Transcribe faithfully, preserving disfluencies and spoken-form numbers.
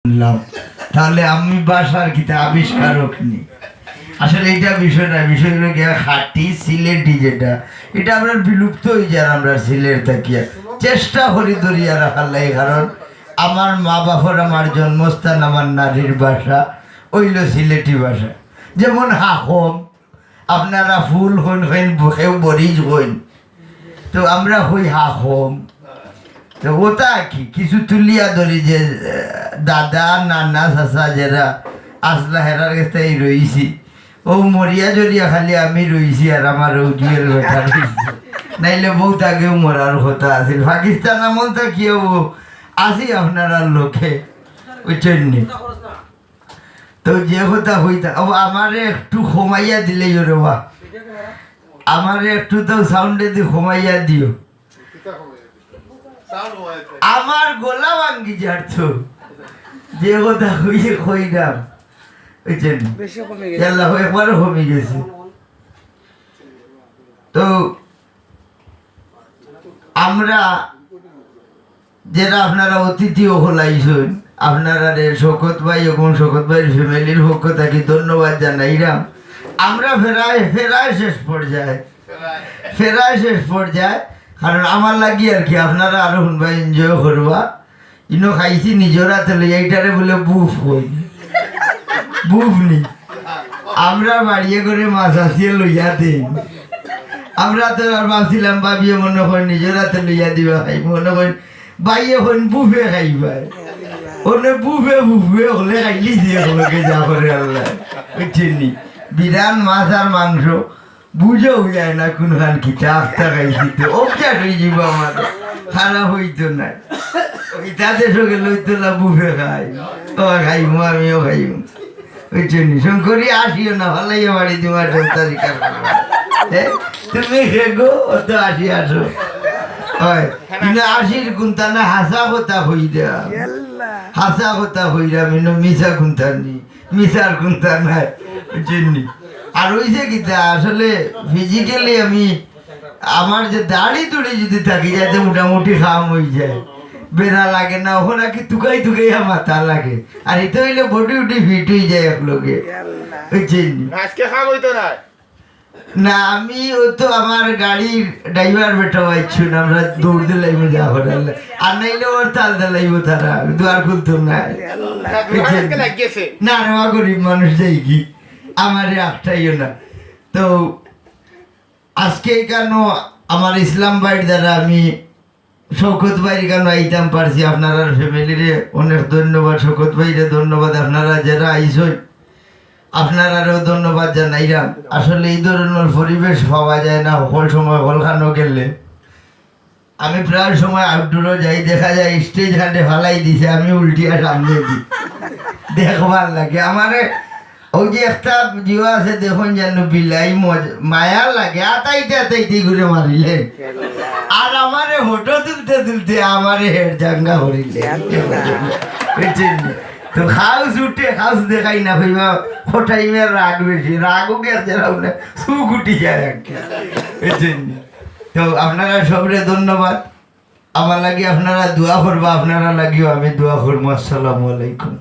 শুনলাম। তাহলে আমি ভাষার কিতা আবিষ্কারক নি? আসলে এটা বিষয় না, বিষয় হলো গিয়া খাঁটি সিলেটি যেটা, এটা আমরা বিলুপ্ত হয়ে যার আমরা সিলেট থাকিয়া। চেষ্টা করি ধরিয়া রাখার লাগি, কারণ আমার মা বাপর, আমার জন্মস্থান, আমার নারীর ভাষা অইল সিলেটি ভাষা। যেমন হাকম, আপনারা ফুল কইন, কইন, কেউ বরিজ কইন, তো আমরা কই হাকম। তো ওটা কি কিছু তুলিয়া ধরি যে, আহ, দাদা, নানা, চাচা যেরা আসলা, হেরার গেছে এই রইছি। ও মরিয়া জরিয়া খালি আমি রইছি আর আমার ও জুয়েল বেটা রইছে। নাইলে বহুত আগেও মরার কথা আছিল। পাকিস্তান আমল তো কি হবো, আছি আপনারার লোকে, বুঝছেন নি? তো যে কথা কইতা, ও আমারে একটু কমাইয়া দিলেই ওরে বা, আমারে একটু তো সাউন্ডে দি কমাইয়া দিও। আমার গলা ভাঙ্গি যার তো, যে কথা কইছে কইলাম, বুঝছেন? বেশি কমে গেছে। আল্লাহ, একবারও কমে গেছে। তো আমরা যেরা আপনারা অতিথি অকল আইছইন, আপনারারে শওকত ভাই এবং শওকত ভাইর ফ্যামিলির পক্ষ থাকি ধন্যবাদ জানাইরাম। আমরা ফেরায়, ফেরায় শেষ পর্যায়ে, ফেরায় শেষ পর্যায়ে, কারণ আমার লাগি আর কি, আপনারা আরো হুনবা, এনজয় করবা। ইনো খাইছি নিজর হাতে লইয়া, ইটারে বলে বুফ কই। বুফ নি। আমরা বাড়িয়ে করে মাছ আসিয়ে লইয়া দেই। আমরা তো আর ভাবছিলাম, ভাবিয়ে মনে করি নিজর হাতে লইয়া দিবা খাই, মনে করি ভাইয়ে কইন বুফে খাইবায়। ওনে বুফে বুফে হলে খাইলি দিয়ে হলোকে যা করে আল্লাহ। বুঝছেন নি? বিরান মাছ আর মাংস, বুঝাও যায় না কোনখান কিতা, আখতা খাইছি তো, অভ্যাস হয়ে যাবো আমার, খারাপ হইতো না। ইতা দেশো গেলে হইতো না, বুফে খাই, ও খাইমু, আমিও খাইমু। বুঝছো নি? শঙ্করি আসিও না, ভালাই বাড়ি তোমার সন্তানি কার। তুমি খেগো, ও তো আসি আসো। হয়, কিন্তু আসির কোনটা না, হাসা কথা হই দেয়া। হাসা কথা হই দেয়া, মিনো মিছা কোনটা নি। মিছার কুন্তা নাই, বুঝছেন নি? আর অইছে কিতা, আসলে physically আমি, আমার যে দাড়ি টুড়ি যদি থাকি যায়, তো মোটামুটি কাম হয়ে যায়, বেড়া লাগে না, ওখানে কি তুকাই তুকাই মাথা লাগে। আর এতে হইলে বডি উডি ফিট হয়ে যায় এক লগে, বুঝছেন নি? আজকে কাম হইতো না। না, আমি ও তো আমার গাড়ির ড্রাইভার বেটা পাইছি না, আমরা দৌড় দিলাইমু যা করার। আর নাইলে ওর তাল দিলাইমু তারা, দুয়ার খুলতো না। আজকে লাগিয়েছে। না, না, গরিব মানুষ যাই কি, আমারে আটকাইও না। তো আজকে কেন আমার ইসলাম ভাইর দ্বারা আমি শওকত ভাইর কারণে আইতাম পারছি, আপনারার ফ্যামিলিরে অনেক ধন্যবাদ, শওকত ভাইরে ধন্যবাদ, আপনারা যেরা আইছইন আপনারারেও ধন্যবাদ জানাইলাম। আসলে এই ধরনের পরিবেশ পাওয়া যায় না, হকল সময় হকলখানো গেলে। আমি প্রায় সময় আউটডোরও যাই, দেখা যায় স্টেজ খানে ফালাই দিছে, আমি উল্টিয়া সামনে দি দেখবার লাগে। আমারে ওই যে একটা জিও আছে, দেখুন যেন বিলাই মজ-, মায়া লাগে, আতাইতে আতাইতে ঘুরে মারিলে। আর আমারে ফটো তুলতে তুলতে আমারে হেড জাঙ্গা করিলে। বুঝছেন নি? তো খাউস উঠে, খাউস দেখাই না, কইবা, "ও টাইমে রাগ বেশি, রাগ উঠে আর যারা উঠে, সুখ উঠি যায় আর কি।" বুঝছেন নি? তো আপনারা সবরে ধন্যবাদ। আমার লাগি আপনারা দোয়া করবা, আপনারা লাগিও আমি দোয়া করবো। আসসালামু আলাইকুম।